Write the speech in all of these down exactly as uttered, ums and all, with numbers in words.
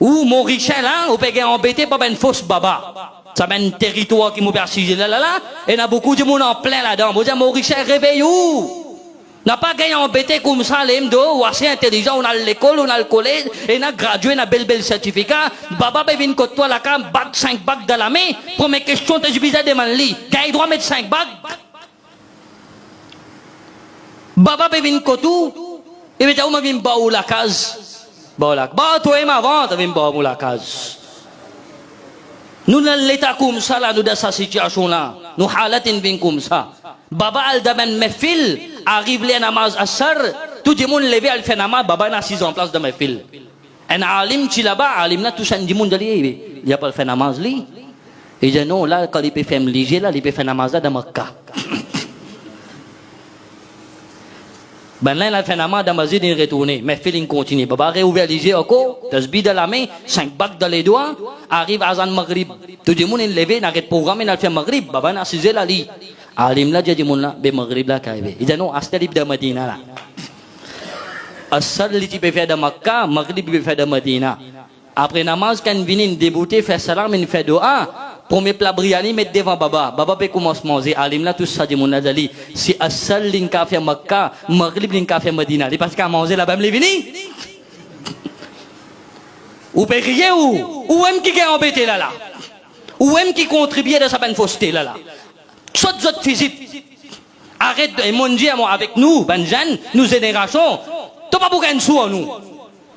Ou Morisien la, ou pe gagn anbete par bann fos baba. Sa bann teritwar ki mo pe asize la, la, la, ena boukou dimoun anplin ladan. Mo dir Morisien, revey ou. Na pa gagn anbete koumsa, lemdo, ou ase intelizan, ou al lekol, ou al kolez, ena gradie, ena bel, bel sertifika. Baba pe vinn kot twa lakaz, bag, sink bag dan lame. Premie kestion to bizin demann li, gagn drwa met sink bag? Baba pe vinn kot ou, e pe dir ou, mo vinn bar ou lakaz. Bar ou lakaz. Bar twa mem avan, to vinn bar mo lakaz. Nou dan leta koumsa la, nou dan sa sitiasion la, nou halat inn vinn koumsa. Baba al dan bann mehfil, ariv ler namaz Asr, tou dimoun leve al fer namaz, baba inn asiz anplas dan mehfil. Enn alim ti laba, alim la tous enn dimoun dan li, li apel fer namaz li. Li dir non, la kan li pe ferm lizie la, li pe fer namaz la dan Makka. Bann la inn al fer namaz dan masjid, inn retourne, mehfil inn kontinie. Baba reouver lizie ankor, tasbi dan lame, sink bag dan ledwa, ariv azan Magrib. Tou dimoun inn leve, inn aret program, inn al fer Magrib, baba inn asize la li. Alim la dir dimoun la, be Magrib la kapav arive. Li dir non, aster li pe dan Madina la. Asr li ti pe fer dan Makka, Magrib li pe fer dan Madina. Apre namaz, kan inn vini, inn deboute, fer salam, inn fer doa, premie pla briani met devan baba. Baba pe koumans manze, alim la tous sa dimoun la dir li, si Asr li inn kapav fer Makka, Magrib li inn kapav fer Madina, li pa ti kapav manze laba mem li vini? Ou pe riye ou? Ou mem ki gagn anbete la la. Ou mem ki kontribie dan sa bann foste la la. Sot zot fizit. Aret, e monn dir mwa avek nou, bann zenn, nou zenerasion, to pa pou gagn sou ar nou.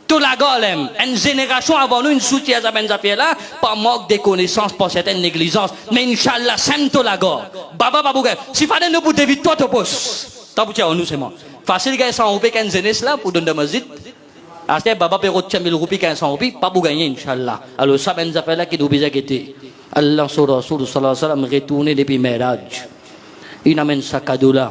To lagar la mem, enn zenerasion avan nou inn souti ar sa bann zafer la, par mank de konesans, par sertenn neglizans. Me inshallah, sem to lagar. Baba pa pou gagn. Si fale nou pou devid twa to pos, ta pou tir ar nou selman. Fasil gagn san roupi ek enn zenes la pou donn dan masjid. Aster baba pe rod tir mil roupi, kinz san roupi, pa pou gagne, inshallah. Alor sa bann zafer la ki nou bizin gete. Allah so Rasoul, sallallahu alayhi wa sallam, retourne depi Miraj. Inn amenn sa kado la.